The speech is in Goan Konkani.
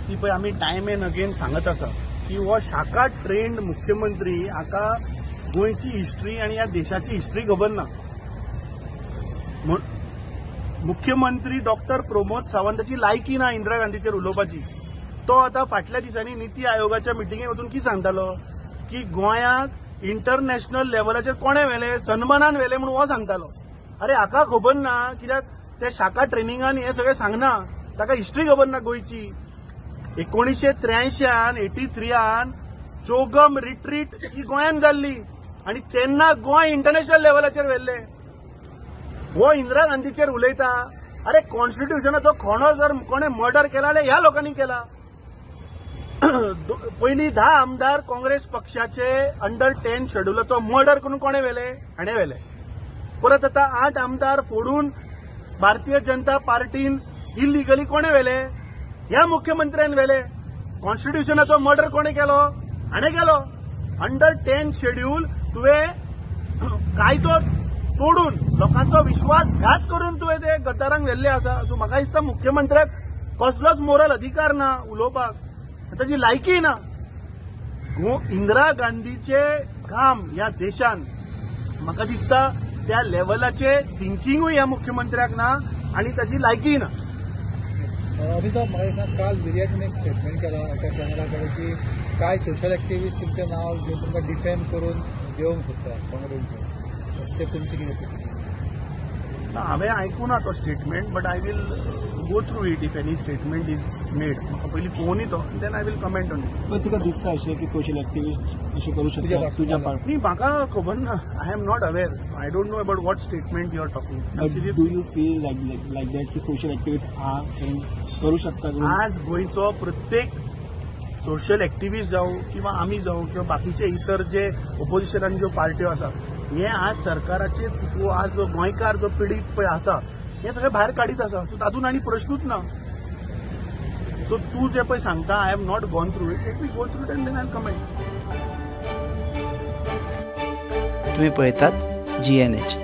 सी पळय, आमी टायम एंड अगेन सांगत आसा की हो शाखा ट्रेंड मुख्यमंत्री हाका गोंयची हिस्ट्री आनी ह्या देशाची हिस्ट्री खबर ना. मुख्यमंत्री डॉक्टर प्रमोद सावंताची लायकी ना इंदिरा गांधीचेर उलोवपाची. तो आतां फाटल्या दिसांनी निती आयोगाच्या मिटिंगेक वचून कितें सांगतालो की गोंयाक इंटरनॅशनल लेवलाचेर कोणें व्हेलें, सन्मानान व्हेलें म्हणून हो सांगतालो. अरे हाका खबर ना, कित्याक ते शाखा ट्रेनिंगान हें सगळें सांगना, ताका हिस्ट्री खबर ना गोंयची. 1983 83 चोगम रिट्रीट ही गोंयांत जाल्ली आनी तेन्ना गोंय इंटरनॅशनल लेवलाचेर व्हेल्लें. हो इंदिरा गांधीचेर उलयता. अरे कॉन्स्टिट्युशनाचो खोणो जर कोणें मर्डर केला जाल्यार ह्या लोकांनी केला. पयलीं 10 आमदार काँग्रेस पक्षाचे अंडर 10 शेड्युलाचो मर्डर करून कोणें व्हेले, हाणें व्हेले. परत आतां 8 आमदार फोडून भारतीय जनता पार्टीन इलिगली कोणें व्हेले, ह्या मुख्यमंत्र्यान व्हेले. कॉन्स्टिट्युशनाचो मर्डर कोणें केलो, हाणें केलो. अंडर 10 शेड्यूल तुवें कायदो तोडून लोकांचो विश्वासघात करून तुवें ते गद्दारांक व्हेल्ले आसा. सो म्हाका दिसता मुख्यमंत्र्याक कसलोच मोरल अधिकार ना उलोवपाक, ताची लायकी ना. इंदिरा गांधीचे काम ह्या देशान म्हाका दिसता त्या लेवलाचे थिंकिंगूय ह्या मुख्यमंत्र्याक ना आनी ताची लायकी ना. अमिताभ, म्हाका दिसता काल विर्यातीन एक स्टेटमेंट केला एका चॅनला कडेन की कांय सोशल एक्टिविस्ट तुमचें नांव घेवन तुमकां डिफेम करून देवंक सोदता काँग्रेसीन, ते तुमची कितें? हांवें आयकूना तो statement, but I will go through it if any statement is made. म्हाका पयलीं पळोवनी तो, then I will comment on it. पण तुका दिसता अशें की सोशल एक्टिविस्ट अशें करू शकता तुज्या पार्ट? न्ही, म्हाका खबर ना, I am not aware, I don't know about what statement you are talking. Do you feel like that की सोशल एक्टिविस्ट करू शकता? आज गोंयचो प्रत्येक सोशल एक्टिविस्ट जावं किंवा आमी जावं किंवा बाकीचे इतर जे ओपोजिशनान ज्यो पार्ट्यो आसा, हे आज सरकाराचे चुको, आज जो गोंयकार जो पिडीत पळय आसा हे सगळे भायर काडीत आसा. सो तातूंत आनी प्रश्नूच ना. सो तूं जे पळय सांगता, I have not gone through it, let me go through it and then I comment. तुम्ही पळयतात GNH.